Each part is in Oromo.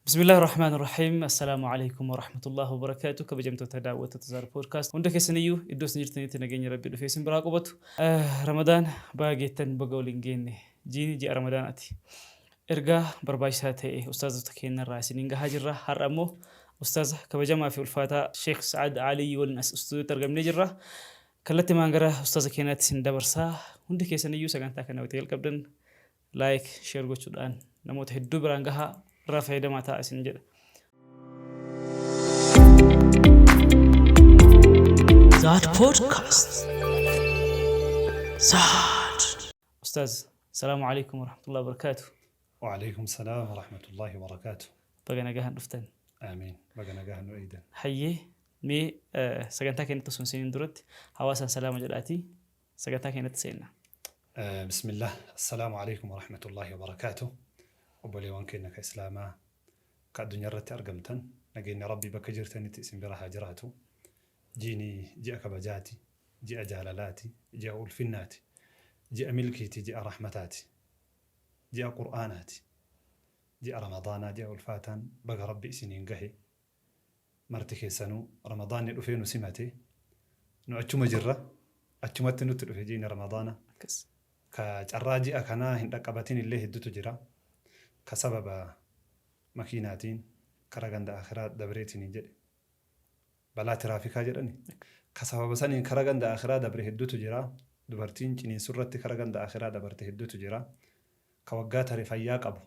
Bismillaahi Rahmaani Rahiim. Assalaamu alaikum warahmatullahi wabarakaatu. Kabajamtoota daawwattoota Zaar Podcast. Hunda keessaniyyuu iddoo isin jirtanitti nageenya Rabbii dhufee isin biraa qubatu. Ramadaan baga geettan, baga waliin geenne. Jiini ji'a Ramadaanaati. Ergaa barbaachisaa ta'e ustaazota keenyarraa isiniin gahaa jirra. Har'a immoo ustaaza kabajamaa fi ulfaataa Sheekh Sa'ad Aliyyi waliin as istuudiyootti argamnee jirra. Kallattimaan gara ustaaza keenyaatti isin dabarsaa. Hundi keessaniyyuu sagantaa kana wayita jalqabdan like, share gochuudhaan namoota hedduu biraan gahaa, irraa fayyadamaa ta'a isin jedha. Zaad Podcast. Zaad. Ustaaz, salaamu alaikum warahmatullahi wabarakaatu. وعليكم السلام ورحمة الله وبركاته. Baga nagahan dhuftan. آمين، baga nagahan nu eeydan. Hayyee, mee sagantaa keenyatti osoo hin seeniin duratti hawaasaan salaama jedhaatii sagantaa keenyatti seenna. بسم الله، السلام عليكم ورحمة الله وبركاته. Obboleewwan keenya ka Islaamaa ka addunyaa irratti argamtan, nageenya Rabbii bakka jirtanitti isin bira haa jiraatu. Jiini ji'a kabajaati, ji'a jaalalaati, ji'a ulfinnaati, ji'a milkiiti, ji'a rahmataati, ji'a Qur'aanaati, ji'a Ramadaanaa, ji'a ulfaataan baga Rabbi isiniin gahe. Marti keessanuu Ramadaanni dhufee nu simate, nu achuma jirra, achumatti nutti dhufe ji'ni Ramadaana. Ka carraa ji'a kanaa hin dhaqqabatin illee heddutu jira, ka sababa makiinaatiin kara ganda aakhiraa dabreetiniin jedhe, balaa tiraafikaa jedhani, ka sababa saniin kara ganda aakhiraa dabre heddutu jira. Dubartiin ciniinsurratti kara ganda aakhiraa dabarte heddutu jira. Ka waggaa tare fayyaa qabu,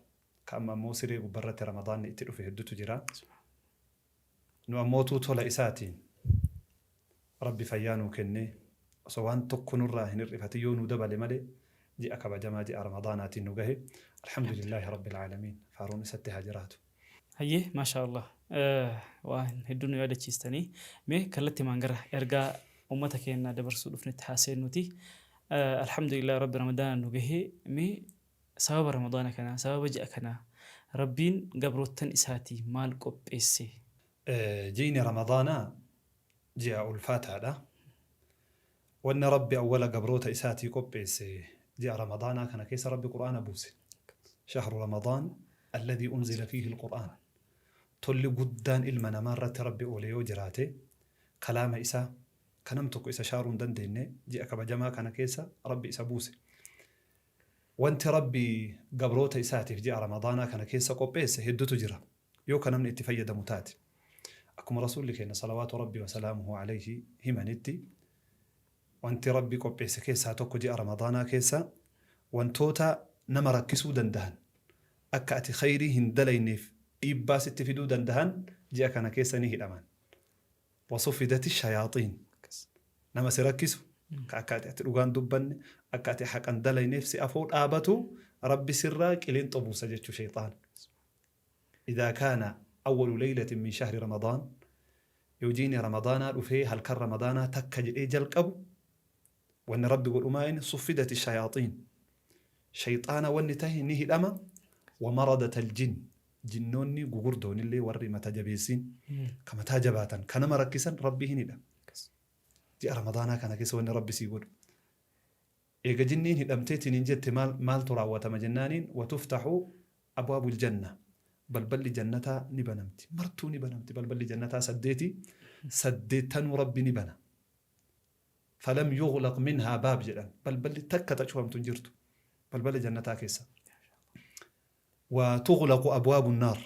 ka amma ammoo siree gubbarratti Ramadaanni itti dhufe heddutu jira. Nu ammootuu tola isaatiin Rabbi fayyaa nuu kennee, osoo waan tokko nurraa hin hir'ifatin yoo nuu dabale malee, ji'a kabajamaa ji'a Ramadaanaatiin nu gahe. Alhamdulillaahi Rabbil Aalamiin, faaruun isatti haa jiraatu. Hayyee, maashaa Allah, waan hedduu nu yaadachiistanii. Mee kallattimaan gara ergaa ummata keenya dabarsuu dhufnetti haa seennuti. Alhamdulillah, Rabbi Ramadaana nu gahee. Mee sababa Ramadaana kanaa, sababa ji'a kanaa, Rabbiin gabroottan isaatii maal qopheesse? Ji'ni Ramadaanaa ji'a ulfaataadha. Wanni Rabbi awwala gabroota isaatii qopheesse, ji'a Ramadaanaa kana keessa Rabbi Qur'aana buuse. Shahru Ramadaan alladhii unzila fiihi al-Qur'aan. Tolli guddaan ilma namaa irratti Rabbi oole yoo jiraate, kalaama isaa ka nam tokko isa shaaruu hin dandeenne ji'a kabajamaa kana keessa Rabbi isa buuse. Wanti Rabbi gabroota isaatiif ji'a Ramadaanaa kana keessa qopheesse heddutu jira, yoo ka namni itti fayyadamu taate. Akkuma Rasuulli keenna salawaatu Rabbii wa salaamuhu alayhi himanitti, wanti Rabbi qopheesse keessaa tokko ji'a Ramadaanaa keessa wantoota nama rakkisuu dandahan, akka ati khayrii hin dalayneef dhiibbaa sitti fiduu dandahan ji'a kana keessa ni hidhaman. Wasufidati shayaaxiin. Nama si rakkisu, ka akka ati dhugaan dubbanne, akka ati haqan dalayneef si afoo dhaabatu, Rabbi sirraa qilinxo buusa jechuu sheyxaana. Idaa kaana awwalu laylatin min shahri Ramadaan, yoo jiini Ramadaanaa dhufee halkan Ramadaanaa takka jedhee jalqabu, wanni Rabbi godhu maa inni? Suffidati shayaaxiin. Sheyxaana wanni tahe ni hidhama. Wa maradat aljin, jinnoonni gugurdoonillee, warri mata jabeessiin, ka mataa jabaatan, ka nama rakkisan, Rabbi hin hidha. Ji'a Ramadaanaa kana keessa wanni Rabbi sii godhu. Eega jinniin hidhamteetiin hin jette, maal maaltu raawwatama jennaaniin, watuftahu abwaabul janna, balballi jannataa ni banamti, martuu ni banamti. Balballi jannataa saddeeti, saddeettanuu Rabbi ni bana. Falam yughlaq minhaa baab jedhan, balballi takka ta cufamtu hin jirtu balbala jannataa keessa. Wa tughlaqu abwaabu naar,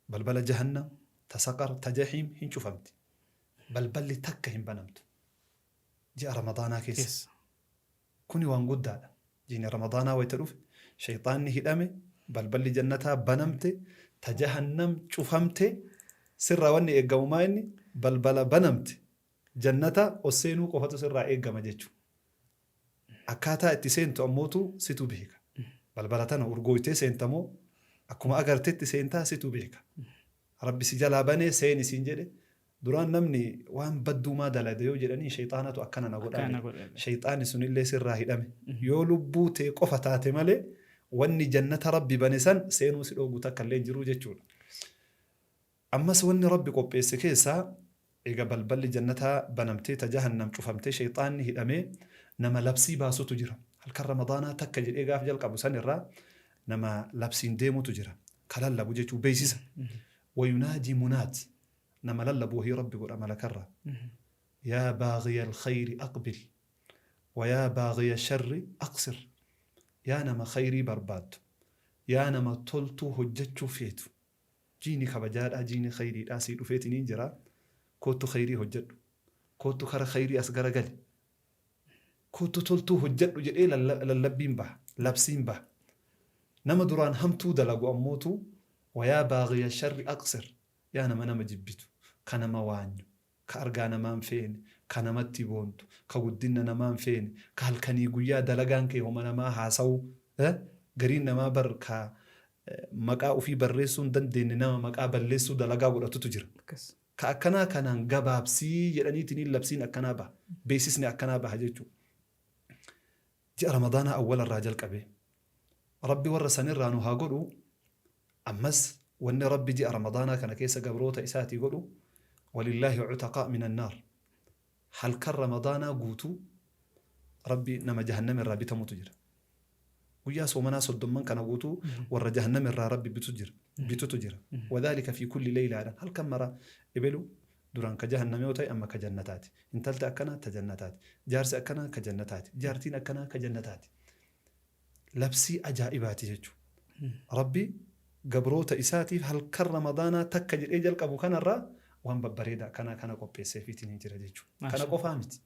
balbala jahannam, ta saqar, ta jahiim hin cufamti, balballi takka hin banamtu ji'a Ramadaanaa keessa. Kuni waan guddaadha. Jiini Ramadaanaa wayta dhufe, shayxaanni hidhame, balballi jannataa banamte, ta jahannam cufamte. Sirraa wanni eeggamu maa inni? Balbala banamte jannata ol seenuu qofatu sirraa eeggama jechu. Akkaataa itti seentu ammootu situ beeka. Balbala tana urgooytee seenta moo akkuma agartetti seentaa, situ beeka. Rabbi si jalaa banee seeni siin jedhe. Duraan namni waan badduu maa dalade yoo jedhanii, shayxaanatu akkana na godhaa Akkana na jedha. godha. Shayxaanni sunillee sirraa hidhame. Yoo lubbuu tee qofa taate malee, wanni jannata Rabbi bane san seenuu si dhoowwu takka illee hin jiru jechuudha. Ammas wanni Rabbi qopheesse keessaa, eega balballi jannataa banamtee, ta jahannam cufamtee, sheyxaanni hidhamee, nama labsii baasutu jira. Halkan Ramadaanaa takka jedhee gaaf jalqabu san irraa nama labsiin deemutu jira. Ka lallabu jechuu, beeysisa. Wayunaadii munaad, nama lallabu wahii Rabbi godha malakarraa. Yaa baaghiya alkhayri aqbil, wayaa baaghiya sharri aqsir. Yaa nama khayrii barbaaddu, yaa nama toltuu hojjachuu feetu, jiini kabajaadhaa, jiini khayriidhaa sii dhufeetiniin jira, koottu khayrii hojjadhu, koottu kara khayrii as gara gali, koottu toltuu hojjadhu jedhee lallabbiin baha, labsiin baha. Nama duraan hamtuu dalagu ammootu, wayaa baaghiya sharri aqsir, yaa nama nama jibbitu, ka nama waanyu, ka argaa namaa hin feene, ka namatti boontu, ka guddinna namaa hin feene, ka halkanii guyyaa dalagaan kee homa namaa haasawuu, gariin namaa bar ka maqaa ufii barreessuu hin dandeenne nama maqaa balleessuu dalagaa godhatutu jira. Ka akkanaa kanaan gabaabsii jedhaniitiniin labsiin akkanaa baha. Beeksisni akkanaa baha jechuudha. Ji'a Ramadaanaa awwala irraa jalqabee. Rabbi warra sanirraa nu haa godhu. Ammas wanni Rabbi ji'a Ramadaanaa kana keessa gabroota isaatii godhu, walillaahi cutaqaa minan naar. Halkan Ramadaanaa guutuu Rabbi nama jahannam irraa bitamutu jira. Guyyaa soomanaa soddomman kana guutuu warra jahannam irraa Rabbi bitu jira, bitutu jira. Wadhaalika fi kulli leeylaadhaan halkan maraa ebelu duraan ka jahannam yoo ta'e amma ka jannataati. Intalti akkanaa ta jannataati. Jaarsi akkanaa ka jannataati. Jaartiin akkanaa ka jannataati. Labsii ajaa'ibaati jechuudha. Rabbi gabroota isaatiif halkan Ramadaanaa takka jedhee jalqabu kanarraa waan babbareedaa akkanaa kana qopheesseefiitiin hin jira jechuudha. Kana qofaa miti.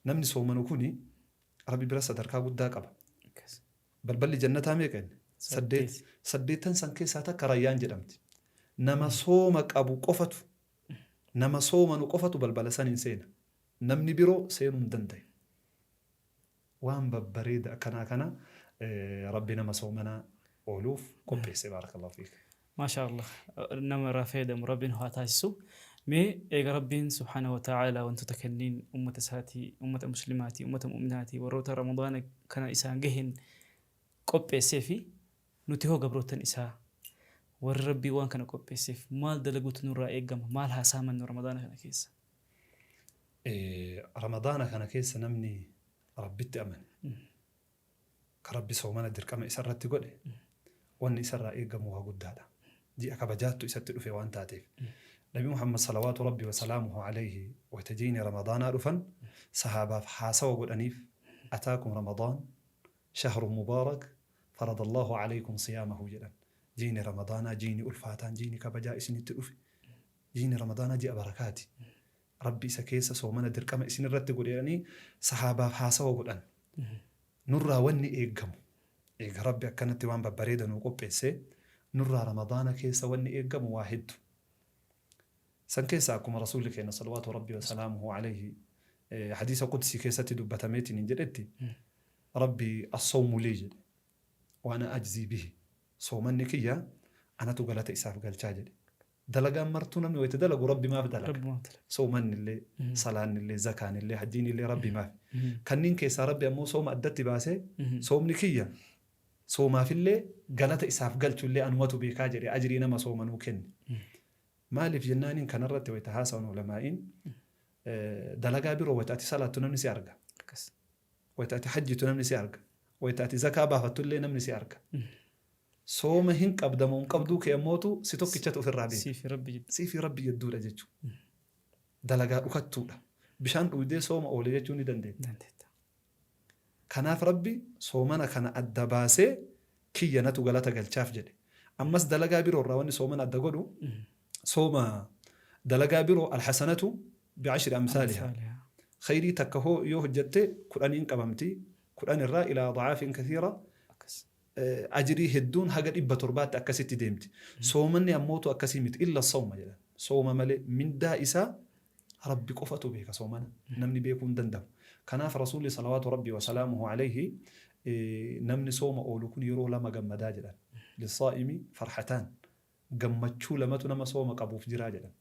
Namni soomanu kuni Rabbi bira sadarkaa guddaa qaba. Balballi jannataa meeqa inni? Saddeet. Saddeettan san keessaa takka Rayyaan jedhamti. Nama sooma qabu qofatu, nama soomanu qofatu balbala saniin seena. Namni biroo seenuu hin dandayu. Waan babbareeda akkanaa kana Rabbi nama soomanaa ooluuf qopheesse. Baarakallahu fiik. Maashaa Allah nama irraa fayyadamu Rabbi nu haa taasisu. Mee eega Rabbiin subhaanahu wa ta'aalaa wantoota kanniin ummata isaatii, ummata muslimaatii, ummata mu'minaatii warroota Ramadaana kana isaan gaheen qopheessee fi nuti hoo gabroottan isaa warri Rabbiin waan kana qopheesseef maal dalaguutu nurraa eegama? Maal haa saamannu Ramadaana kana keessa? Ramadaana kana keessa namni Rabbitti amane, ka Rabbi soomana dirqama isa irratti godhe, wanni isa irraa eeggamu waa guddaadha. Ji'a kabajaattu isatti dhufe waan taateef. Nabi Muhammad salawaatu Rabbi wa salaamuhu alayhi wayta jiini Ramadaanaa dhufan sahaabaaf haasawa godhaniif, ataakum Ramadaan shahrun mubaarak faradallahu alaykum siyaamahu jedhan. Jiini Ramadaanaa jiini ulfaataan jiini kabajaa isinitti dhufe. Jiini Ramadaanaa ji'a barakaati. Rabbi isa keessa soomana dirqama isin irratti godhe jedhanii sahaabaaf haasawa godhan. Nurraa wanni eeggamu, eega Rabbi akkanatti waan babbareeda nuu qopheessee, nurraa Ramadaana keessa wanni eeggamu waa heddu. San keessaa akkuma Rasuulli keenna salawaatu Rabbii wa salaamuhu alayhi hadiisa qudsii keessatti dubbatameetiin jedhetti, Rabbi as-sawmu lii jedhe, wa ana ajzii bihi, soomanni kiyya anatu galata isaaf galchaa jedhe. Dalagaan martuu namni wayta dalagu Rabbimaaf dalaga. Rabbumaaf dalaga. Soomannillee, salaannillee, zakaanillee, hajjiinillee Rabbimaaf. Kanniin keessaa Rabbi ammoo sooma addatti baasee soomni kiyya soomaafillee galata isaaf galchullee anumatu beekaa jedhe ajrii nama soomanuu kenne. Maaliif jennaaniin kanarratti wayta haasawan ulamaa'iin dalagaa biroo wayta ati salaattu namni si arga. Akkas. Wayta ati hajjitu namni si arga. Wayta ati zakaa baafattullee namni si arga. Sooma hin qabda moo hin qabduu kee ammootu si tokkichatu ofirraa beeka. Sii fi Rabbi jidduu. Sii fi Rabbi jidduudha jechuudha. Dalagaa dhukattuudha. Bishaan dhuydee sooma oole jechuu ni dandeetta. Dandeetta. Kanaaf Rabbi soomana kana adda baasee kiyya natu galata galchaaf jedhe. Ammas dalagaa biroo irraa wanni soomana adda godhu sooma dalagaa biroo alhasanatu bi'ashri amsaaliha. Amsaaliha. Khayrii takka hoo yoo hojjatte kudhaniin qabamti. Kudhan irraa ilaa adcaafin kathiira Akkas. Ajrii hedduun haga 700tti akkasitti deemti. Soomanni ammootu akkasii miti. Illa sawma jedhan. Sooma malee mindaa isaa Rabbi qofatu beeka soomana. Namni beekuu hin danda'u. Kanaaf Rasuulli salawaatu Rabbii wa salaamuhu alayhi namni sooma oolu kun yeroo lama gammadaa jedhan. Lissaa'imi farhataan. Gammachuu lamatu nama sooma qabuuf jiraa jedhan.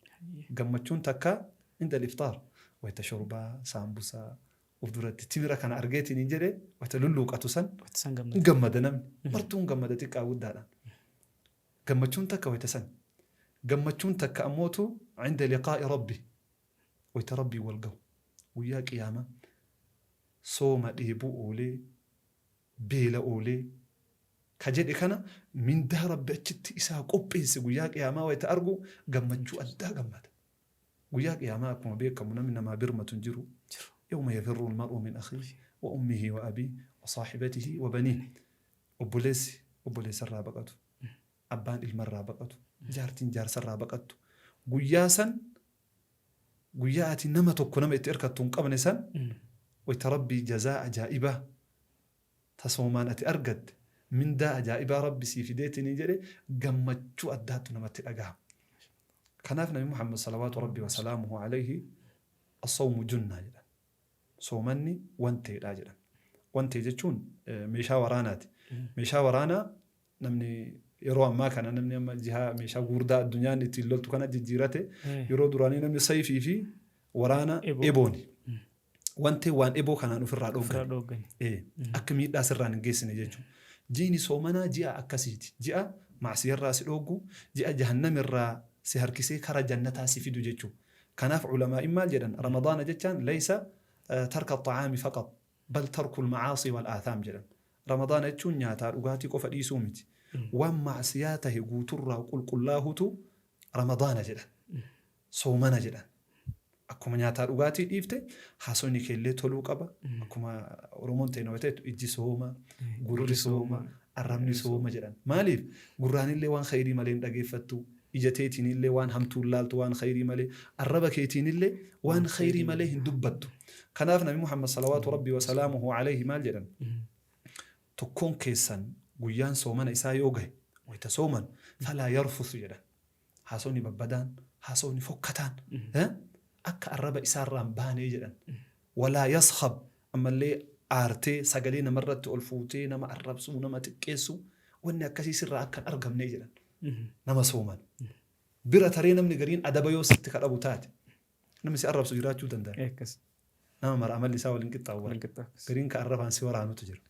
Gammachuun takka inda iftaar wayta shorbaa, saambusaa, uf duratti timira kana argeetiin hin jedhe wayta lulluuqatu san Wayta san hin gammada. Gammada namni martuu hin gammada xiqqaa guddaadhaan. Gammachuun takka wayta san. Gammachuun takka ammootu inda liqaa'i Rabbi wayta Rabbii wal gahu guyyaa qiyaamaa sooma dheebuu oolee beela oolee. Ka jedhe kana mindaa Rabbi achitti isaa qopheesse guyyaa qiyaamaa wayta argu gammachuu addaa gammada. Guyyaa qiyaamaa akkuma beekamu namni namaa birmatu hin jiru. Yawma yafirru al-mar'u min akhiihi wa ummihi wa abiihi wa saahibatihi wa baniihi. Obboleessi obboleessarraa baqatu, abbaan ilmarraa baqatu, jaartiin jaarsarraa baqattu. Guyyaa san guyyaa ati nama tokko nama itti erkattu hin qabne san wayta Rabbi jazaa ajaa'ibaa ta soomaan ati argatte mindaa ajaa'ibaa Rabbi sii fideetiniin jedhe gammachuu addaattu namatti dhagahama. Kanaaf Nabi Muhammad salawaatu Rabbi wa salaamuhu alayhi as-sawmu junnaa jedhan. Soomanni wanteedha jedhan. Wantee jechuun meeshaa waraanaati. Meeshaa waraanaa namni yeroo ammaa kana namni amma jihaa meeshaa gurguddaa addunyaan ittiin loltu kana jijjiirate yeroo duraanii namni sayfii fi waraana ebooni. Wantee waan eboo kanaan ofirraa Ofirraa dhooggan. dhooggani. Akka miidhaa sirraan hin geessine jechuudha. Ji'ni soomanaa ji'a akkasiiti. Ji'a macsiyarraa si dhooggu, ji'a jahannamirraa si harkisee kara jannataa si fidu jechuudha. Kanaaf ulamaa'in maal jedhan? Ramadaana jechaan laysa tarka xa'aami faqat bal tarku macaasii wal aathaam jedhan. Ramadaana jechuun nyaataa dhugaatii qofa dhiisuu miti. Waan macsiyaa tahe guuturraa qulqullaahutu Ramadaana jedhan. Soomana jedhan. Akkuma nyaataa dhugaatii dhiifte haasawni keellee toluu qaba. Akkuma Oromoon ta'e nama ta'etu ijji sooma, gurri sooma, arrabni sooma jedhan. Maaliif? Gurraanillee waan khayrii malee hin dhageeffattu. Ija teetiinillee waan hamtuu hin laaltu waan khayrii malee. Arraba keetiinillee waan khayrii malee hin dubbattu. Kanaaf Nabi Muhammad salawaatu Rabbii wa salaamuhu alayhi maal jedhan? Tokkoon keessan guyyaan soomana isaa yoo gahe wayita sooman falaa yarfusu jedhan. Haasawni babbadaan, haasawni fokkataan akka arraba isaarraa hin baanee jedhan. Walaa yaskhab ammallee aartee sagalee namarratti ol fuutee nama arrabsuu, nama xiqqeessuu wanni akkasii sirraa akka hin argamnee jedhan. Nama sooman. Bira taree namni gariin adaba yoo sitti kadhabu taate namni si arrabsu jiraachuu danda'a. Nama mara amalli isaa wal hin qixxaawu bara. Wal hin qixxaawu. Gariin ka arrabaan si waraanutu jira.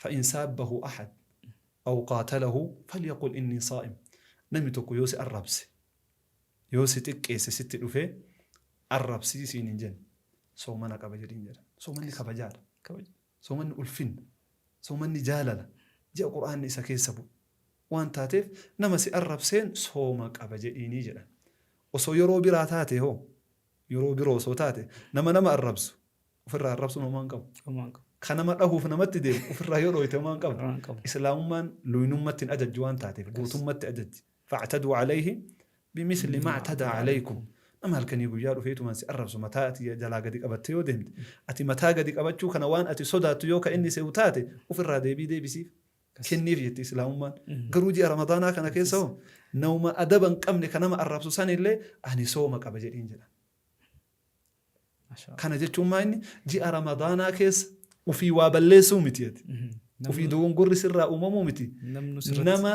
Fa'in saabbahu ahad aw qaatalahu falyaqul innii saa'im. Namni tokko yoo si arrabse, yoo si xiqqeesse sitti dhufee arrabsii siin hin jenne soomana qaba jedhiin jedhan. Soomanni kabajaadha. Kabaja. Soomanni ulfinna. Soomanni jaalala. Ji'a Qur'aanni isa keessa bu'e. Waan taateef nama si arrabseen sooma qaba jedhiinii jedhan. Osoo yeroo biraa taate hoo? Yeroo biroo osoo taate nama nama arrabsu ofirraa arrabsuun homaa hin qabu. Homaa hin qabu. Ka nama dhahuuf namatti deemu ofirraa yoo dhooyte homaa hin qabu. Homaa hin qabu. Islaamummaan luynummatti hin ajajju waan taateef gootummatti ajajji. Fa'taduu alayhi bimisli maa i'tadaa alaykum. Nama halkanii guyyaa dhufeetumaan si arrabsu mataa ati jalaa gadi qabattee yoo deemte ati mataa gadi qabachuu kana waan ati sodaattu yoo ka inni se'u taate ofirraa deebii deebisiif. Kenniif jetti Islaamummaan. Garuu ji'a Ramadaanaa kana keessa hoo nama adaba hin qabne ka nama arrabsu sanillee ani sooma qaba jedhiin jedhan. Kana jechuun maa inni ji'a Ramadaanaa keessa ufii waa balleessuu miti ati. Ufii dogongorri sirraa uumamuu miti. Nama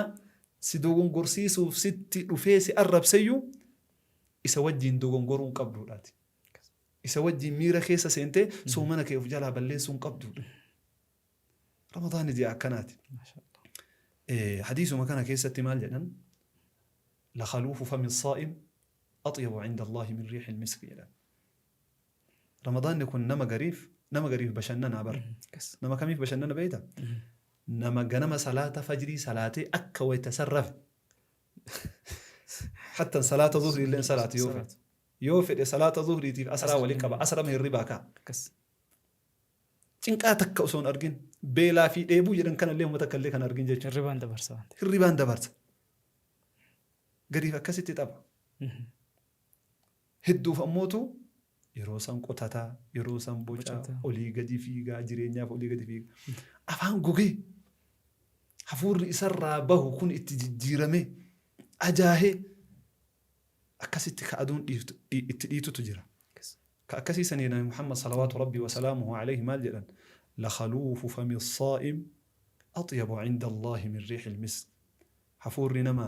si dogongorsiisuuf sitti dhufee si arrabseyyuu isa wajjiin dogongoruu hin qabduudha ati. Isa wajjiin miira keessa seentee soomana kee of jalaa balleessuu hin qabduudha. Ramadaanni ji'a akkanaati. Hadiisuma kana keessatti maal jedhan? Lakhaluufu fami saa'im axyabu cinda Allaahi min riixil miski jedhan. Ramadaanni kun nama gariif bashannanaa bar. Nama kamiif bashannana beekta? Nama ganama salaata fajrii salaatee akka wayta san rafe. Hattan salaata zuhrii illee salaatu yoo fedhe. Yoo fedhe salaata zuhriitiif asraa waliin qaba. Asrama hirribaa ka'a. Cinqaa takka osoo hin argin beelaa fi dheebuu jedhan kanallee uummata takka illee kan argin jechuudha. Hirribaan dabarsa waan ta'eef. Hirribaan dabarsa. Gariif akkasitti tapha. Hedduuf ammootu yeroo san qotataa, yeroo san bocaa, Bocataa. Olii gadi fiigaa, jireenyaaf olii gadi fiigaa. Afaan gogee hafuurri isarraa bahu kun itti jijjiiramee ajaahee akkasitti ka aduun dhiiftu itti dhiitutu jira. Ka akkasii sanii Nabi Muhammad salawaatu Rabbii wa salaamuhu alayhi maal jedhan? Lakhaluufu fami saa'im axyabu cinda Allaahi min riixil misk. Hafuurri nama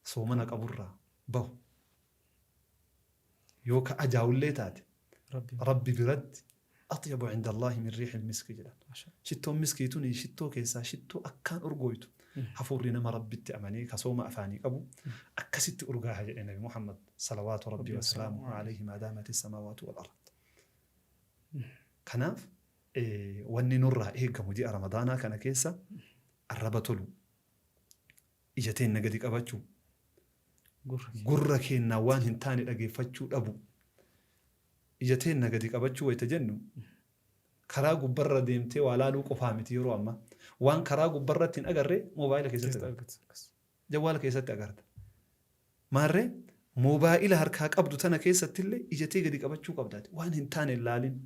soomana qaburraa bahu yoo ka ajaa'ullee taate Rabbi biratti axyabu cinda Allaahi min riixil miski jedhan. Shittoon miskii tuni shittoo keessaa shittoo akkaan urgooytu. Hafuurri nama Rabbitti amanee ka sooma afaanii qabu akkasitti urgaaha jedhe Nabi Muhammad salawaatu Rabbii wa salaamuhu alayhi maa daamati samaawaatu wal ard. Kanaaf wanni nurraa eegamu ji'a Ramadaanaa kana keessa Arraba toluu. Ija teenna gadi qabachuu. Gurra keennaan waan hin taane dhageeffachuu dhabuu. Ija teenna gadi qabachuu wayta jennu karaa gubbarra deemtee waa laaluu qofaa miti yeroo ammaa. Waan karaa gubbarratti hin agarre moobaayila keessatti agarta. Jawwaala keessatti agarta. Maarree moobaayila harkaa qabdu tana keessattillee ija tee gadi qabachuu qabda ati. Waan hin taane hin laalin.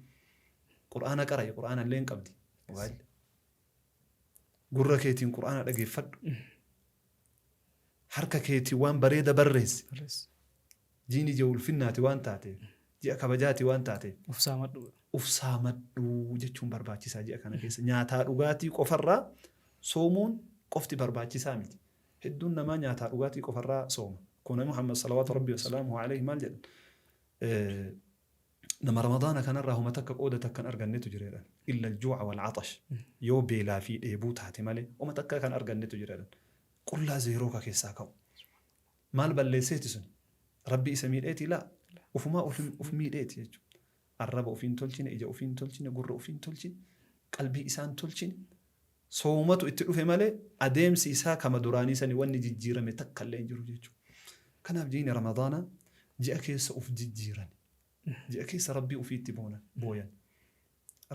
Qur'aana qara'i, qur'aana illee hin qabdi moobaayilli. Gurra keetiin qur'aana dhageeffadhu. Harka keetiin waan bareeda barreessi. Barreessi. Jiini ji'a ulfinnaati waan taateef, ji'a kabajaati waan taateef. Uf saamadhu. Uf saamadhu jechuun barbaachisaa ji'a kana keessa. Nyaataa dhugaatii qofarraa soomuun qofti barbaachisaa miti. Hedduun namaa nyaataa dhugaatii qofarraa sooma. Akkuma Nabi Muhammad salawaatu Rabbii wasalaamuhu alayhi maal jedhan? Nama Ramadaana kanarraa homa takka qooda takka hin argannetu jira jedhan. Illa al-juu'a wal-'atash. Yoo beelaa fi dheebuu taate malee homa takka kan argannetu jira jedhan. Qullaa zeeroo ka keessaa ka'u. Maal balleesseeti sun? Rabbi isa miidheetii? Laa. Ufumaa uf miidheeti jechuudha. Arraba ufii hin tolchine, ija ufii hin tolchine, gurra ufii hin tolchine, qalbii isaa hin tolchine. Soomatu itti dhufe malee adeemsi isaa kama duraanii sani wanni jijjiirame takka illee hin jiru jechuudha. Kanaaf jiini Ramadaanaa ji'a keessa uf jijjiiran. Ji'a keessa Rabbii ufiitti boonan, booyan.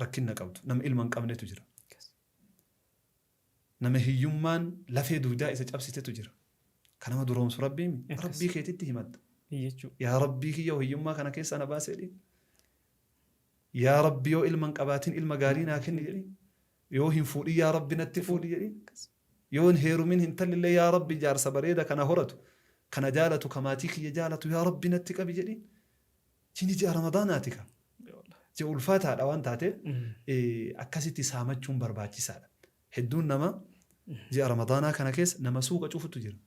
Rakkinna qabdu. Nama ilma hin qabnetu jira. Nama hiyyummaan lafee dugdaa isa cabsitetu jira. Ka nama duroomsu Rabbii mi? Akkas. Rabbii keetitti himatta. Iyyachuu. Yaa Rabbii kiyya hiyyummaa kana keessaa na baasi jedhiin. Yaa Rabbi yoo ilma hin qabaatin ilma gaarii naa kenni jedhiin. Yoo hin fuudhin yaa Rabbi natti fuudhi jedhiin. Yoo hin heerumin hintallillee yaa Rabbi jaarsa bareeda kana horatu, kana jaalatu, ka maatii kiyya jaalatu yaa Rabbi natti qabi jedhiin. Jini ji'a Ramadaanaati ka. Ji'a ulfaataadha waan taateef akkasitti saamachuun barbaachisaadha. Hedduun namaa ji'a Ramadaanaa kana keessa nama suuqa cufutu jira.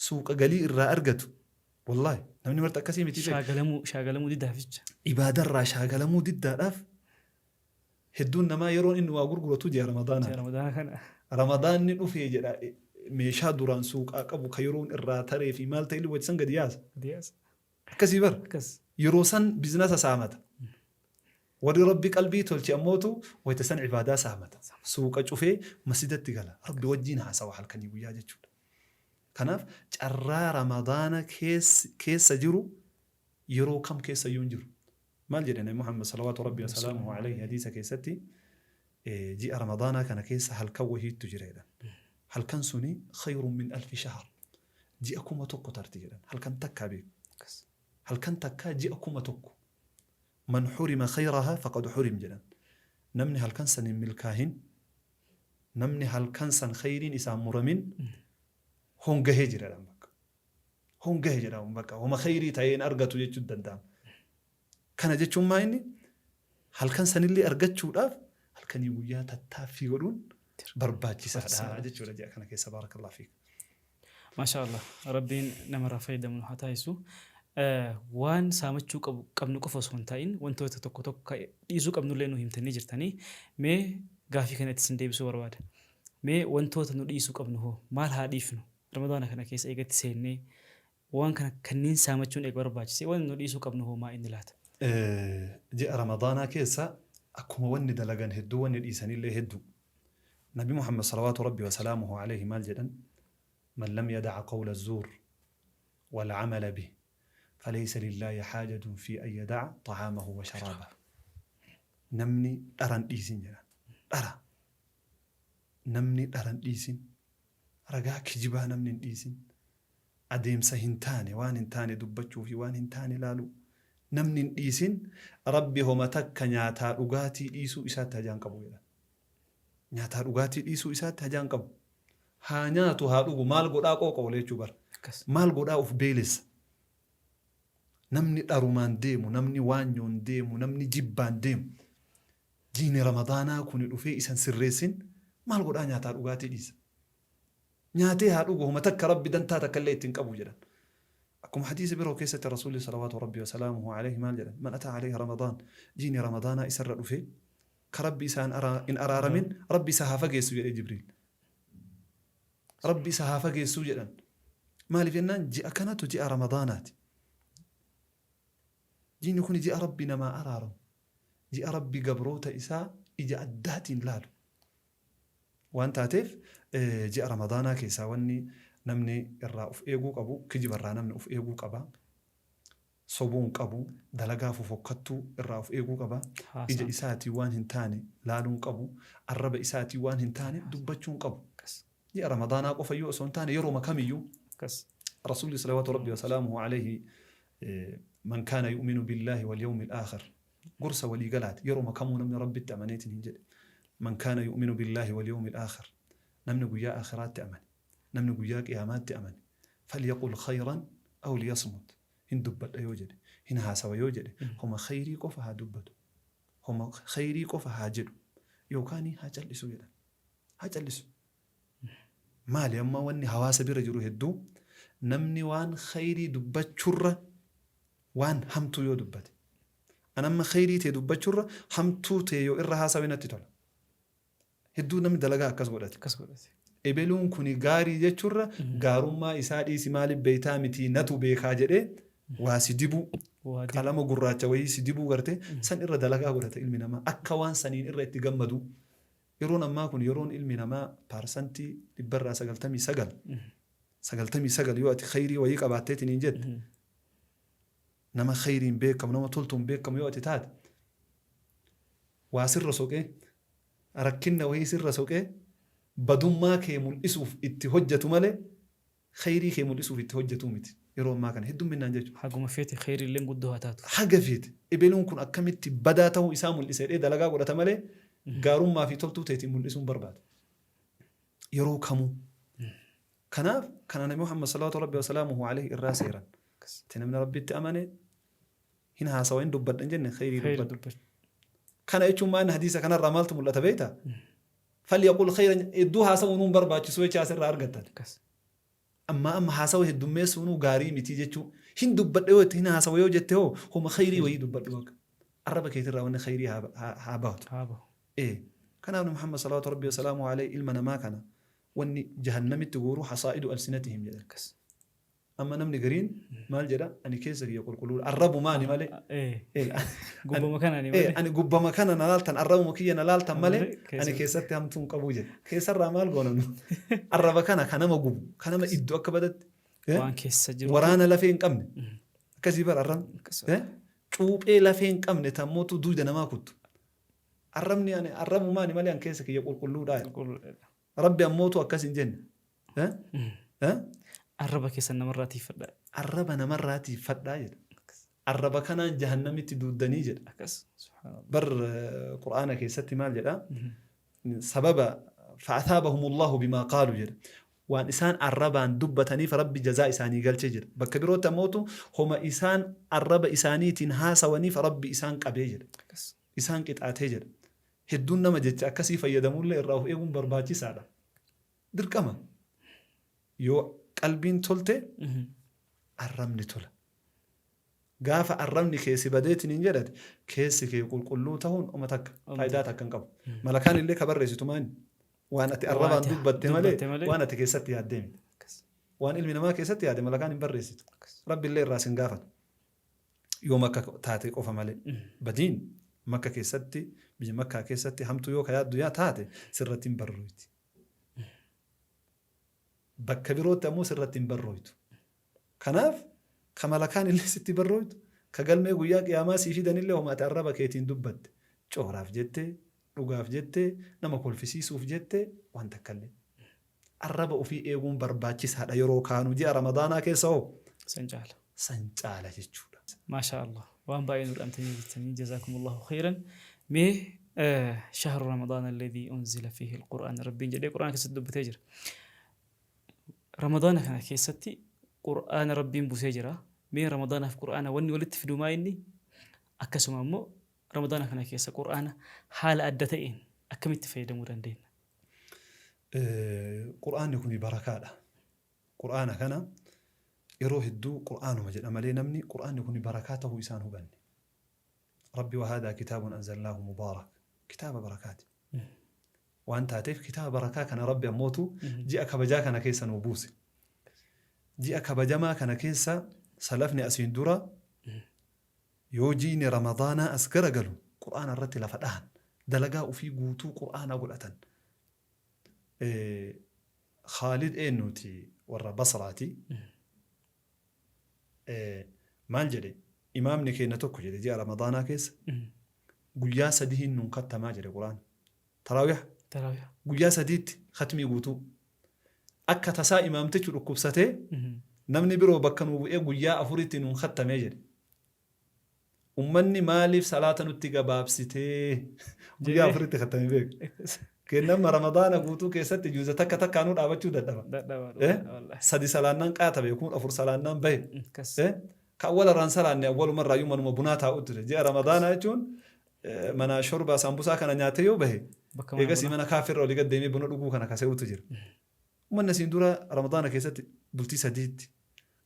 Suuqa galii irraa argatu. Wallaahi namni marti akkasii miti beeki. Shaagalamuu shaagalamuu diddaaf jecha. Ibaadarraa shaagalamuu diddaadhaaf hedduun namaa yeroon inni waa gurguratu ji'a Ji'a Ramadaanaati. Ramadaanaa kana. Ramadaanni dhufee jedha meeshaa duraan suuqaa qabu ka yeroon irraa taree fi maal ta'e illee wayita san gadi yaasa. Gadi yaasa. Akkasii bar. Akkas. Yeroo san bizinasa saamata. Warri Rabbi qalbii tolche ammootu wayta san ibaadaa saamata. Suuqa cufee masjidatti gala. Rabbi wajjiin haasawa halkanii guyyaa jechuudha. Kanaaf carraa Ramadaana keessa jiru yeroo kam keessayyuu hin jiru. Maal jedhe Nabi Muhammad salawaatu Rabbi wasalaamuhu alayhi hadiisa keessatti ji'a Ramadaanaa kana keessa halkan wahiittu jira jedhan. Halkan suni khayrun min alfi shahr. Ji'a 1000 tarti jedhan. Halkan takkaa beeku. Halkan takkaa ji'a 1000. Man hurima khayrahaa faqad hurim jedhan. Namni halkan san hin milkaahin, namni halkan san khayriin isaan muramin hongahee jira jedhan bakka. Hongahe jedhama bakka. Homa khayrii ta'ee hin argatu jechuun danda'ama. Kana jechuun maa inni halkan sanillee argachuudhaaf halkanii guyyaa tattaaffii godhuun barbaachisaadha jechuudha ji'a kana keessa baarakallahu fiik. Maashaa Allah Rabbiin namarraa fayyadamu nu haa taasisu. Waan saamachuu qabu qabnu qofa osoo hin ta'in wantoota tokko tokko ka dhiisuu qabnullee nu himtanii jirtanii. Mee gaafii kana itti isin deebisuu barbaada. Mee wantoota nu dhiisuu qabnu hoo maal haa dhiifnu? Ramadaana kana keessa eegatti seennee Waan kana kanniin saamachuun eega barbaachisee wanni nu dhiisuu qabnu hoo maa inni laata? Ji'a Ramadaanaa keessa akkuma wanni dalagan hedduu wanni dhiisanillee heddu. Nabi Muhammad salawaatu Rabbii wasalaamuhu aleyhi maal jedhan? Man lam yada'a qawla zuur wal amala bih faleysa lillaahi haajatun fi an yada'a xa'aamahu wa sharaabah. Namni dhara hin dhiisin jedhan. Dhara. Namni dhara hin dhiisin. Ragaa kijibaa namni hin dhiisin. Adeemsa hin taane, waan hin taane dubbachuu fi waan hin taane laaluu namni hin dhiisin, Rabbi homa takka nyaataa dhugaatii dhiisuu isaatti hajaa hin qabu jedhan. Nyaataa dhugaatii dhiisuu isaatti hajaa hin qabu. Haa nyaatu haa dhugu maal godhaa qooqa oole jechuu bara. Akkas. Maal godhaa uf beelessa. Namni dharumaan deemu, namni waanyoon deemu, namni jibbaan deemu. Jiini Ramadaanaa kuni dhufee isa hin sirreessin maal godhaa nyaataa dhugaatii dhiisa. Nyaatee haa dhugu homa takka Rabbi dantaa takkallee itti hin qabu jedhan. Akkuma hadiisa biroo keessatti Rasuulli salawaatu Rabbi wasalaamuhu alayhi maal jedhan man ataa alayhi Ramadaan jiini Ramadaanaa isarra dhufee ka Rabbi isaa hin araaramin Rabbi isa haa fageessu jedhe Jibriil. Rabbi isa haa fageessuu jedhan. Maaliif jennaan ji'a kanatu ji'a Ramadaanaati. Jiini kuni ji'a Rabbi namaa araaramu. Ji'a Rabbi gabroota isaa ija addaatiin laalu. Waan taateef Ji'a Ramadaanaa keessaa wanni namni irraa of eeguu qabu, kijiba irraa namni of eeguu qaba. Sobuu hin qabu, dalagaa fofokkattuu irraa of eeguu qaba. Ija isaatiin waan hin taane laaluu hin qabu. Arraba isaatiin waan hin taane dubbachuu hin qabu. Ji'a Ramadaanaa qofayyuu osoo hin taane yerooma kamiyyuu. Rasuulli salawaatu Rabbi wasalaamuhu alayhi man kaana yu'minu billaahi wal yawmil aakhir gorsa walii galaati yeroma kamuu namni Rabbitti amaneetiin hin jedhe man kaana yu'minu billaahi wal yawmil aakhir namni guyyaa aakhiraatti amane namni guyyaa qiyaamaatti amane falyaqul khayran aw liyasmut hin dubbadha yoo jedhe hin haasawa yoo jedhe homa khayrii qofa haa dubbatu homa khayrii qofa haa jedhu yookaanii haa cal'isu jedhan haa cal'isu. Maali amma wanni hawaasa bira jiru hedduu namni waan khayrii dubbachurra waan hamtuu yoo dubbate. An amma khayrii tee dubbachurra hamtuu tee yoo irra haasawe natti tola. Hedduu namni dalagaa akkas godhate. Akkas godhate. Ebeluun kuni gaarii jechurra gaarummaa isaa dhiisi maaliif beeytaa mitii natu beekaa jedhee waa si dibuu Waa dibuu. qalama gurraacha wayii si dibuu garte san irra dalagaa godhata ilmi namaa akka waan saniin irra itti gammaduu. Yeroon ammaa kun yeroon ilmi namaa paarsantii dhibbarraa 99, 99 yoo ati khayrii wayii qabaatteetiniin jette, nama khayriin beekamu, nama toltuun beekamu yoo ati taate, waa sirra soqee, rakkinna wayii sirra soqee, badummaa kee mul'isuuf itti hojjatu malee, Kheyrii kee mul'isuuf itti hojjatuu miti. Yeroo ammaa kana heddumminnaan jechuudha. Haguma feete kheyriilleen guddoo haa taatu. Haga feete ebeluun kun akkamitti badaa tahuu isaa mul'isa jedhee dalagaa godhata malee gaarummaa fi toltuu teetiin mul'isuu hin barbaadu. Yeroo kamuu. Kanaaf kana Nabi Muhammad salawaatu Rabbi wasalaamuhu alayhi irraa seeran. Itti namni Rabbitti amane hin haasawa hin dubbadha hin jenne kheyrii Kheyrii dubbadhu. dubbadhu. Kana jechuun maal hadiisa kanarraa maaltu mul'ata beektaa? Falyaqul khayran hedduu haasawuunuu hin barbaachisu jecha asirraa argattan. Akkas. Ammaa amma haasawa heddummeessuunuu gaarii mitii jechuu. Hin dubbadha yoo jette hin haasawa yoo jette hoo homa khayrii wayii dubbadhu bakka. Arraba keetirraa wanni khayrii haa haa haa baatu. Haa bahu. Ee. Kanaaf Nabi Muhammad salawaatu Rabbii wasalaamuhu alayhi ilma namaa kana wanni jahannamitti guuru hasaa'idu alsinatihim jedhan. Akkas. Amma namni gariin maal jedha ani keessa kiyya qulqulluudha arrabumaani malee. Gubbama kanaani malee. Ani gubbama kana na laaltan arrabuma kiyya na laaltan malee ani Keessatti. keessatti hamtuu hin qabu jedha. Keessarraa maal goona nu? Arraba kana ka nama gubu ka nama iddu akka badatti. Waan keessa jiru. Waraana lafee hin qabne. Akkasii bara arrabni. Akkas. Cuuphee lafee hin qabne tammootu duyda namaa kuttu. Arrabni ani arrabumaani malee an keessa kiyya qulqulluudha. Qulqulluudha. Rabbi ammootu akkas hin jenne. Eh? Eh? Arraba keessan namarraa tiiffadhaa. Arraba namarraa tiiffadhaa jedha. Arraba kanaan jahannamitti duuddanii jedha. Akkas. Subhaanallah. Bar Qur'aana keessatti maal jedha? Sababa fa'athaabahumullahu bimaa qaalu jedha. Waan isaan arrabaan dubbataniif Rabbi jazaa isaanii galche jedha. Bakka birootti ammootu homa isaan arraba isaaniitiin haasawaniif Rabbi isaan qabee jedha. Akkas. Isaan qixaatee jedha. Hedduun nama jecha akkasii fayyadamullee irraa of eeguun barbaachisaadha. Dirqama. Yoo qalbiin tolte arrabni tola. Gaafa arrabni kee si badeetiin hin jedhate keessi kee qulqulluu tahuun oma takka faayidaa takka hin qabu. Malakaan illee ka barreessitu maani? Waan ati arrabaan ati dubbatte malee dubbatte malee. waan ati keessatti yaaddee miti. Waan ilmi namaa keessatti yaade malakaan hin barreessitu. Rabbi illee irraa sin gaafatu. Yoo Makka taate qofa malee. Badiin Makka keessatti biyya Makkaa keessatti hamtuu yoo ka yaaddu yaa taate sirratti hin barrooyti. Bakka birootti ammoo sirratti hin barrooytu. Kanaaf ka malakaan illee sitti barrooytu, ka galmee guyyaa qiyaamaa sii fidan illee homa ati arraba keetiin dubbatte. Cooraaf jettee, dhugaaf jettee, nama kolfisiisuuf jettee waan takkallee. Arraba ofii eeguun barbaachisaadha yeroo kaanuu ji'a Ramadaanaa keessa hoo? San caala. San caala jechuudha. Maashaa Allah waan baay'ee nu dhaamtanii jirtanii jazaakumullahu khayran mee shahru ramadaana alladhii unzila fiihi alqur'aan rabbiin jedhee qur'aana keessatti dubbatee jira. Ramadaana kana keessatti qur'aana rabbiin busee jira. Mee ramadaanaaf qur'aana wanni walitti fidu maa inni? Akkasuma immoo ramadaana kana keessa qur'aana haala adda ta'een akkamitti fayyadamuu dandeenya? Qur'aanni kuni barakaadha. Qur'aana kana yeroo hedduu qur'aanuma jedha malee namni qur'aanni kuni barakaa tahuu isaa hin hubanne. Rabbi wahaadaa kitaabun anzalnaahu mubaarak kitaaba barakaati. Waan taateef kitaaba barakaa kana Rabbi ammootu ji'a kabajaa kana keessa nuu buuse. Ji'a kabajamaa kana keessa salafni asiin dura Yoo jiiyni Ramadaanaa as garagalu Qur'aana irratti lafa dhahan. Dalagaa ufii guutuu Qur'aana godhatan. Khaalid eenyuuti warra Basraati. Maal jedhe imaamni keenya tokko jedhe ji'a Ramadaanaa keessa guyyaa sadihin nuun kattamaa jedhe Qur'aana. Taraawiha Taraawiha. guyyaa sadiitti khatmii guutuu. Akka tasaa imaamtichi dhukkubsatee namni biroo bakka nuu bu'ee guyyaa afuritti nuun khattamee jedhe. Ummanni maaliif salaata nutti gabaabsitee guyyaa Jedhee. afuritti khattame beeku. Kennamma Ramadaana guutuu keessatti juuza takka takkaanuu dhaabachuu dadhaba. Dadhaba Eh? dhugaadha wallahi. Sadi salaannaan qaata beeku afur salaannaan bahe. Akkas. Eh? Ka awwala irraan salaanne awwalumarraayyuu manuma bunaa taa'u ture. Ji'a Ramadaanaa jechuun mana shorbaa saambusaa kana nyaatee yoo bahe Bakka mana eegasii bunaa. mana kaafirra olii gad deemee buna dhuguu kana kase'utu jira. Uummanni asiin dura Ramadaana keessatti bultii sadiitti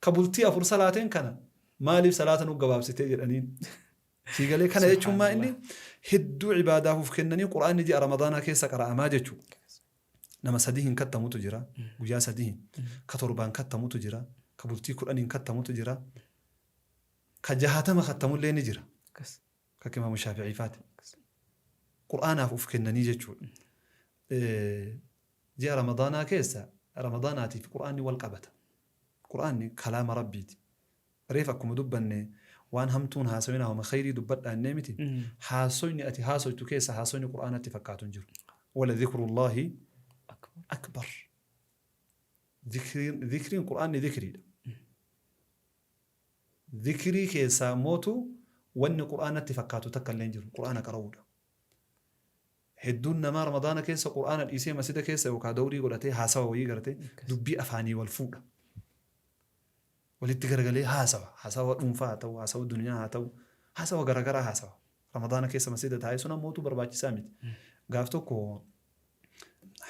ka bultii afur salaateen kana maaliif salaata nu gabaabsitee jedhaniin. Siigalee kana jechuun maa inni hedduu ibaadaaf of kennanii Qur'aanni ji'a Ramadaanaa keessa qara'amaa jechuudha. Nama sadii hin kattamutu jira guyyaa sadii ka torbaan kattamutu jira ka bultii 10n kattamutu jira ka 60 kattamullee ni jira. Akkas. Akka Imaamu Shaafi'ii faati. Qur'aanaaf of kennanii jechuudha. Ji'a Ramadaanaa keessa Ramadaanaatiif Qur'aanni wal qabata. Qur'aanni kalaama Rabbiiti. Reef akkuma dubbanne waan hamtuun haasawinaa homa khayrii dubbadhaa innee miti. Haasoyni ati haasoytu keessa haasoyni Qur'aanatti fakkaatu hin jiru. Wala dhikrullaahi akbar. Dhikriin dhikriin Qur'aanni dhikriidha. Dhikrii keessaa mootu wanni Qur'aanatti fakkaatu takka illee hin jiru. Qur'aana qara'uudha. Hedduun namaa Ramadaana keessa Qur'aana dhiisee masjida keessa yookaa dawrii godhatee haasawa wayii gartee dubbii afaanii wal fuudha. Walitti garagalee haasawa. Haasawa dhuunfaa haa ta'u, haasawa duniyaa haa ta'u, haasawa garagaraa haasawa. Ramadaana keessa masjida taa'ee sun ammootu barbaachisaa miti. Gaaf tokko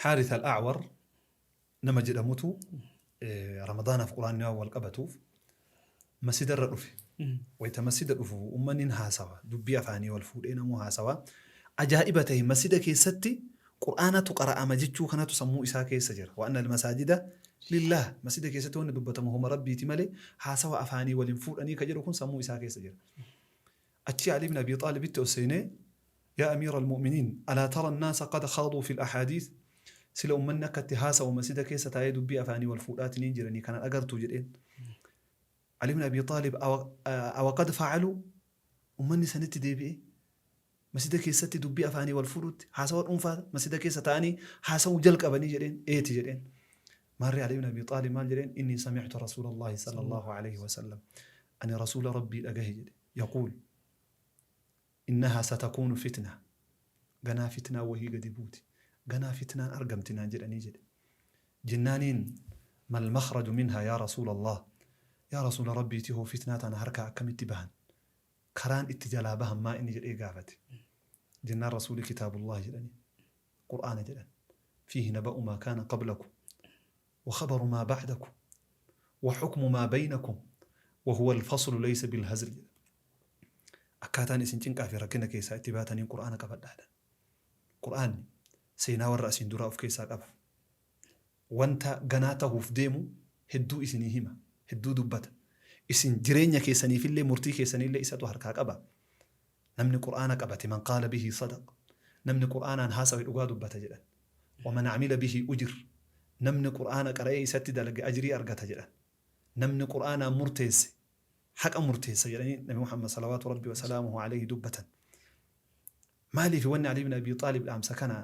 Haarith al-A'war nama jedhamutu Ramadaanaaf Qur'aanni waan wal qabatuuf masjida irra dhufe. Wayita masjida dhufu ummanni hin haasawa. Dubbii afaanii wal fuudhee namuu haasawa. Ajaa'iba ta'e masjida keessatti Qur'aanatu qara'ama jechuu kanatu sammuu isaa keessa jira. Wa anna al-masaajida lillaah. Masjida keessatti wanni dubbatamu homa Rabbiiti malee haasawa afaanii wal hin fuudhanii ka jedhu kun sammuu isaa keessa jira. Achii Ali ibn Abi Xaalibitti ol seenee Yaa Amiira al-mu'miniin alaa tara an-naasa qad khaaduu fil ahaadiith sila ummanni akka itti haasawu masjida keessa taa'ee dubbii afaanii wal fuudhaatiniin jiranii kana hin agartuu jedheen. Ali ibn Abi Xaalib awa qad fa'aluu ummanni sanitti deebi'ee masjida keessatti dubbii afaanii wal fuudhutti haasawa dhuunfaa masjida keessa taa'anii haasawuu jalqabanii jedheen eeti jedheen. Maarree Ali ibn Abi Xaalib maal jedheen innii sami'tu Rasuulallaahi sallallaahu aleyhi wa sallam ani Rasuula Rabbii dhagahe jedhe yaquul innahaa satakuunu fitna ganaa fitnaan wahii gadi buuti ganaa fitnaan argamti naan jedhanii jedhe jennaaniin mal makhraju minhaa yaa Rasuulallaah yaa Rasuula Rabbiiti hoo fitnaa tana harkaa akkamitti bahan karaan itti jalaa bahan maa inni jedhee gaafate jennaan Rasuuli kitaabullaah jedhanii Qur'aana jedhan fiihi naba'u maa kaana qablakum wa khabaru maa ba'dakum wa hukmu maa baynakum wa huwa al-faslu laysa bil-hazl jedhan akkaataan isin cinqaa fi rakkina keessaa itti baataniin Qur'aana qabadhaa jedhan Qur'aanni seenaa warra asiin duraa of keessaa qaba wanta ganaa tahuuf deemu hedduu isinii hima, hedduu dubbata. Isin jireenya keessaniifillee murtii keessaniillee isatu harkaa qaba. Namni Qur'aana qabate man qaala bihi sadaq. Namni Qur'aanaan haasawe dhugaa dubbata jedhan. Wa man amila bihi ujir. Namni Qur'aana qara'ee isatti dalage ajrii argata jedhan. Namni Qur'aanaan murteesse haqa murteessa jedhanii Nabi Muhammad salawaatu Rabbi wa salaamuhu alayhi dubbatan. Maaliif wanni Ali ibn Abi Xaalib dhaamsa kana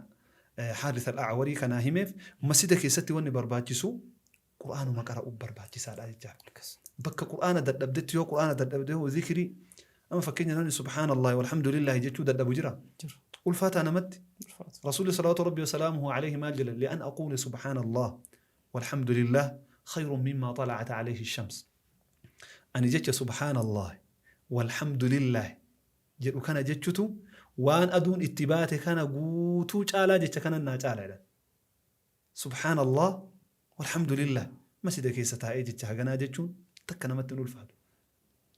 Haarith al-A'warii kanaa himeef masjida keessatti wanni barbaachisu Qur'aanuma qara'uu barbaachisaadha jechaadha. Bakka Qur'aana dadhabdetti yoo Qur'aana dadhabde hoo zikrii amma fakkeenya namni subhaanallahi walhamdulillahi jechuu dadhabu jira. Ulfaataa namatti. Rasuulli salawaatu Rabbi wasalaamuhu alayhi maal jedhan li'an aquula subhaanallah walhamdulillah khayrun mimmaa xala'at alayhi shams. Ani jecha subhaanallah walhamdulillah jedhu kana jechutu waan aduun itti baate kana guutuu caalaa jecha kanan naa caala jedhan. Subhaanallah walhamdulillah masjida keessa taa'ee jecha haganaa jechuun takka namatti hin ulfaatu.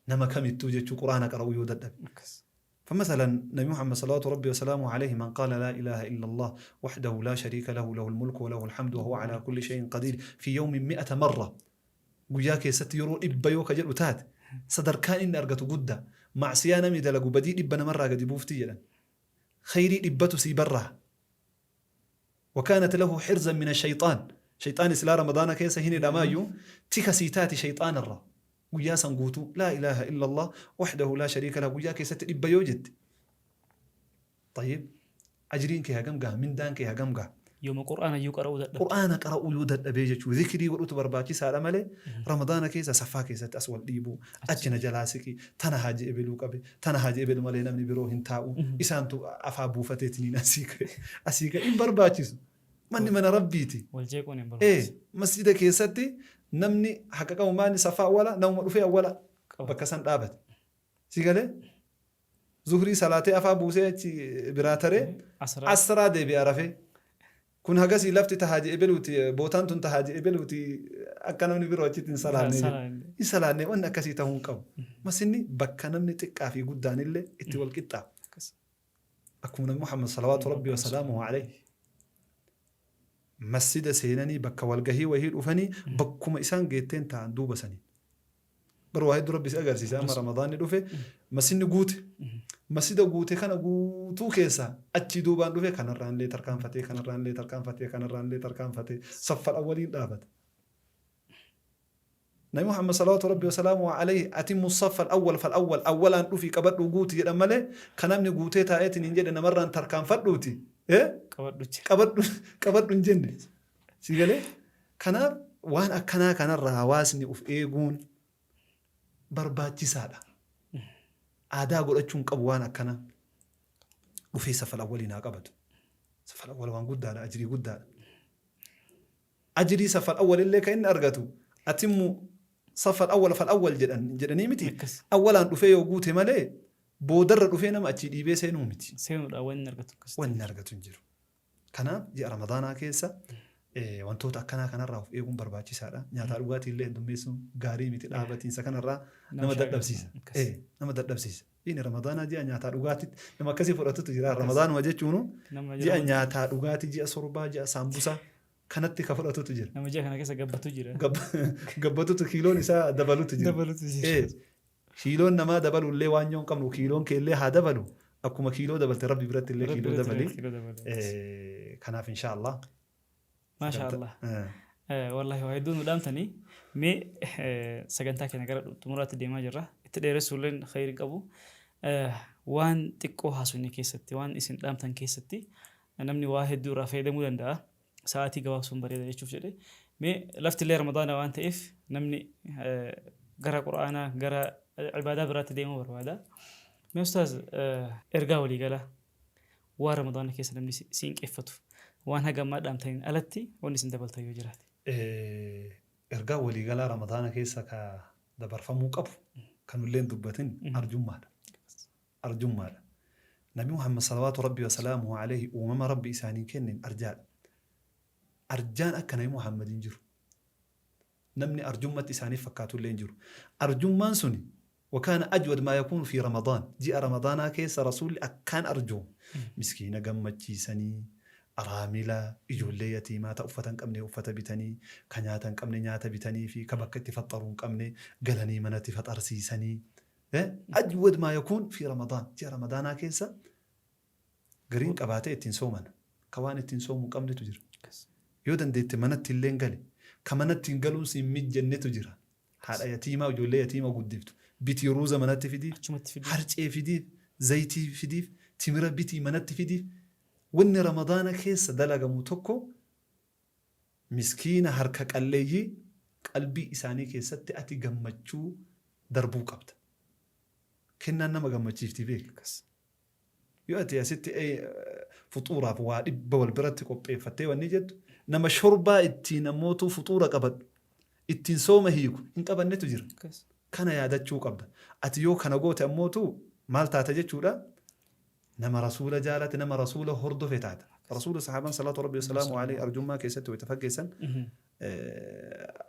Nama kamittuu jechuu Qur'aana qara'uu yoo dadhabe. فمثلا نبي محمد صلوات ربي وسلامه عليه من قال لا إله إلا الله وحده لا شريك له له الملك وله الحمد وهو على كل شيء قدير في يوم 100 مرة Guyyaa keessatti yeroo 100 yoo ka jedhu taate, sadarkaan inni argatu guddaa. Ma'siyaa namni dalagu badii 100 namarraa gadi buufti jedhan. Khayrii dhibbatu sii barraaha. Wa kaanat lahu hirzan mina shayxaan. Shayxaanni silaa Ramadaana keessa hin hidhamaayyuu tika sii taati shayxaanarraa. Guyyaa san guutuu laa ilaaha illallah wahdahu laa shariika lah guyyaa keessatti 100 yoo jette. Tayyib ajriin kee hagam gaha mindaan kee hagam gaha. Yooma Qur'aana iyyuu qara'uu dadhabde. Qur'aana qara'uu yoo dadhabee jechuu zikrii godhutu barbaachisaadha malee Ramadaana keessa saffaa keessatti as wal dhiibuu achi na jalaa siqi tana haaji ebeluu qabe tana haaji ebelu malee namni biroo hin taa'u isaantu afaa buufateetiniin asii ka'e asii ka'e hin barbaachisu. Manni mana Rabbiiti. Wal jeequun hin Ee barbaachisu. masjida keessatti namni haqa qabu maali saffaa awwala namuma dhufee awwala Qaba. bakka san dhaabate. Si galee? Zuhrii salaatee afaa buusee achi biraa taree Asraa. asraa deebi'a rafee. Kun hagasii lafti ta haaji ebeluuti bootaan tun ta haaji ebeluuti akka namni biroo achitti hin salaannee jedhe. Salaanne. Hin salaannee wanni akkasii tahuu hin qabu. Masinni bakka namni xiqqaa fi guddaan illee itti wal qixxaawu. Akkas. Akkuma Nabi Muhammad salawaatu Rabbii wa salaamuhu alayhi masjida seenanii bakka walgahii wahii dhufanii bakkuma isaan geetteen taa'an duuba saniin. Bar waa hedduu Rabbi si agarsiisa amma Ramadaanni dhufe masjidni guute. Masjida guute kana guutuu keessaa achii duubaan dhufe kanarraan illee tarkaanfatee kanarraan illee tarkaanfatee kanarraan illee tarkaanfatee saffal awwaliin dhaabata. Nabi Muhammad salawaatu Rabbi wasalaamu alayhi atimmu saffa al-awwal fal-awwal awwalaan dhufii qabadhuu guuti jedhan malee ka namni guutee taa'eetiin hin jedhe namarraan tarkaanfadhuuti. Eh? Qabadhu jecha. Qabadhu qabadhu hin jenne. Si galee? Kanaaf waan akkanaa kanarraa hawaasni of eeguun barbaachisaadha. Aadaa godhachuu hin qabu waan akkanaa. Dhufee safal awwaliin haa qabatu. Safal awwal waan guddaadha, ajrii guddaadha. Ajrii safal awwal illee kan inni argatu atimmu safal awwal fal awwal jedhan jedhanii miti. Akkas. Awwalaan dhufee yoo guute malee boodarra dhufee nama achii dhiibee seenuu miti. Seenuudha wanni inni argatu akkas. Wanni argatu hin jiru. Kanaaf ji'a Ramadaanaa keessa wantoota akkanaa kanarraa of eeguun barbaachisaadha. Nyaataa dhugaatii illee heddummeessuun gaarii miti dhaabatiinsa kanarraa nama dadhabsiisa. Nama dadhabsiisa. Ji'ni Ramadaanaa ji'a nyaataa dhugaatiitti nama akkasii fudhatutu jira. Ramadaanuma jechuun ji'a nyaataa dhugaatii, ji'a sorbaa, ji'a saambusaa kanatti ka fudhatutu jira. Nama ji'a kana keessa gabbatu jira. Gabbatutu kiiloon isaa dabalutu jira. Dabalutu jira. Kiiloon namaa dabalu illee waan yoo hin qabnu kiiloon kee illee haa dabalu. Akkuma kiiloo dabalte Rabbi biratti illee kiiloo dabali. Kanaaf inshaa Allah. Maashaa Allah. Wallahi waa hedduu nu dhaamtanii mee sagantaa keenya gara xumuraatti deemaa jirra. Itti dheeressuu illee khayri hin qabu. Waan xiqqoo haasofne keessatti waan isin dhaamtan keessatti namni waa hedduu irraa fayyadamuu danda'a. Sa'aatii gabaabsuun bareeda jechuuf jedhe. Mee lafti illee Ramadaana waan ta'eef namni gara Qur'aanaa gara ibaadaa biraatti deemuu barbaada. Mee ustaaz ergaa waliigalaa waan Ramadaana keessa namni siinqeeffatu waan haga ammaa dhaamtaniin alatti wanni isin dabaltan yoo jiraate. Ergaa waliigalaa Ramadaana keessa ka dabarfamuu qabu kan nullee hin dubbatin arjummaadha. Arjummaadha. Nabi Muhammad salawaatu Rabbii wasalaamuhu alayhi uumama Rabbi isaanii kenneen arjaadha. Arjaan akka Nabi Muhammad hin jiru. Namni arjummatti isaaniif fakkaatu illee hin jiru. Arjummaan suni wakaana ajwad maa yakuunu fi Ramadaan. Ji'a Ramadaanaa keessa Rasuulli akkaan arjooma. Miskiina gammachiisanii, araamila, ijoollee yatiimaa ta uffata hin qabne uffata bitanii, ka nyaata hin qabne nyaata bitanii fi ka bakka itti faxxaru hin qabne galanii manatti faxarsiisanii. Ajwad maa yakuun fi Ramadaan. Ji'a Ramadaanaa keessa gariin qabaatee ittiin soomana. Ka waan ittiin soomu hin qabnetu jira. Yoo dandeette manatti illeen gali. Ka manatti hin galuun si hin mijjannetu jira. Haadha yatiimaa ijoollee yatiima guddiftu. Bitii ruuza manatti fidiif, Achumatti fidiif. harcee fidiif, zayitii fidiif, timira bitii manatti fidiif. Wanni Ramadaana keessa dalagamu tokko Miskiina harka qalleeyyii qalbii isaanii keessatti ati gammachuu darbuu qabda. Kennaan nama gammachiifti beeki. Yoo ati asitti fuxuuraaf waa dhibba wal biratti qopheeffattee wanni jettu nama shorbaa ittiin ammootuu fuxuura qabadhu ittiin sooma hiiku hin qabannetu jira. Kana yaadachuu qabda. Ati yoo kana goote ammootuu maal taata jechuudha? Nama Rasuula jaalate, nama Rasuula hordofe taata. Rasuula sahaabaan salaatu Rabbii wasalaamu alayhi arjummaa keessatti wayita faggeessan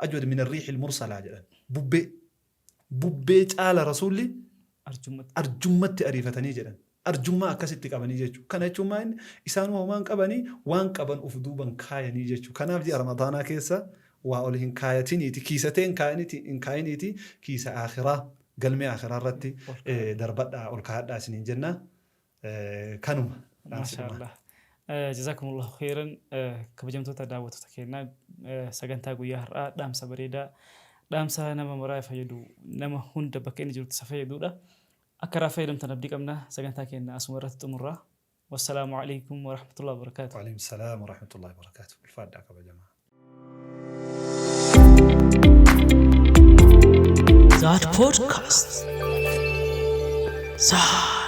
ajwad min arriixil mursalaa jedhan. Bubbee. Bubbee caala Rasuulli Arjummatti. arjummatti ariifatanii jedhan. Arjummaa akkasitti qabanii jechuudha. Kana jechuun maa inni isaanuma homaan qabanii waan qaban uf duuban kaayanii jechuudha. Kanaaf ji'a Ramadaanaa keessa waa ol hin kaayatiniiti kiisa tee hin kaayiniiti hin kaayiniiti kiisa aakhiraa galmee aakhiraa irratti darbadhaa ol kaayadhaa isiniin jenna. Kanuma dhaamsi Maashaa dhumaa. Allah. Jazakumullahu khairan. Kabajamtoota daawwattoota keenyaa, sagantaa guyyaa har'aa dhaamsa bareedaa, dhaamsa nama maraa fayyadu, nama hunda bakka inni jirutti isa fayyadudha. Akka irraa fayyadamtan abdii qabna. Sagantaa keenya asuma irratti xumurra. Wassalaamu alaikum warahmatullahi wabarakaatuh. Waalaikum salaam warahmatullahi wabarakaatuh. Ulfaadhaa kabajamaa. That podcast. Zad.